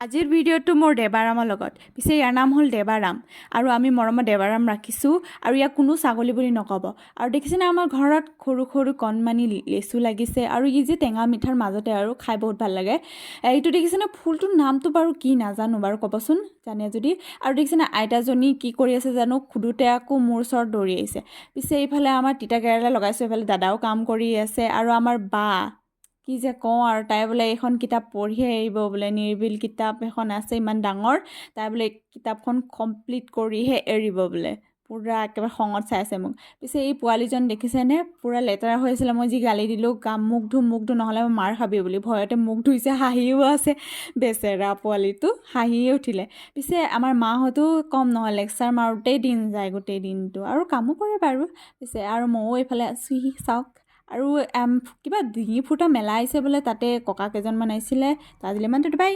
আজিৰ ভিডিঅ'টো মোৰ দেৱাৰামৰ লগত। পিছে ইয়াৰ নাম হ'ল দেৱাৰাম আৰু আমি মৰমত দেৱাৰাম ৰাখিছোঁ আৰু ইয়াক কোনো ছাগলী বুলি নক'ব। আৰু দেখিছেনে, আমাৰ ঘৰত সৰু সৰু কণমানি লেচু লাগিছে আৰু ই যে টেঙা মিঠাৰ মাজতে আৰু খাই বহুত ভাল লাগে। এইটো দেখিছেনে ফুলটোৰ নামটো বাৰু কি নাজানো বাৰু, ক'বচোন জানে যদি। আৰু দেখিছেনে আইতাজনী কি কৰি আছে জানো, সোধোতে আকৌ মোৰ ওচৰত দৌৰি আহিছে। পিছে এইফালে আমাৰ তিতা কেৰেলা লগাইছোঁ, এইফালে দাদাও কাম কৰি আছে। আৰু আমাৰ বা কি যে কওঁ আৰু, তাই বোলে এইখন কিতাপ পঢ়িয়ে এৰিব বোলে। নিৰিবিল কিতাপ এখন আছে ইমান ডাঙৰ, তাই বোলে কিতাপখন কমপ্লিট কৰিহে এৰিব বোলে। পূৰা একেবাৰে খঙত চাই আছে মোক। পিছে এই পোৱালিজন দেখিছেনে, পূৰা লেতেৰা হৈ আছিলে। মই যি গালি দিলোঁ, গা মুখ ধু, মুখ ধু, নহ'লে মই মাৰ খাবি বুলি, ভয়তে মুখ ধুইছে। হাঁহিও আছে বেচেৰা পোৱালিটো, হাঁহিয়ে উঠিলে। পিছে আমাৰ মাহঁতো কম নহয়, লেকচাৰ মাৰোঁতেই দিন যায় গোটেই দিনটো আৰু কামো কৰে বাৰু। পিছে আৰু ময়ো এইফালে আছোঁহি চাওক। আৰু কিবা ডিঙি ফুটা মেলা আহিছে বোলে, তাতে ককা কেইজনমান আহিছিলে। তো আজিলৈ ইমানটোতে, বাই।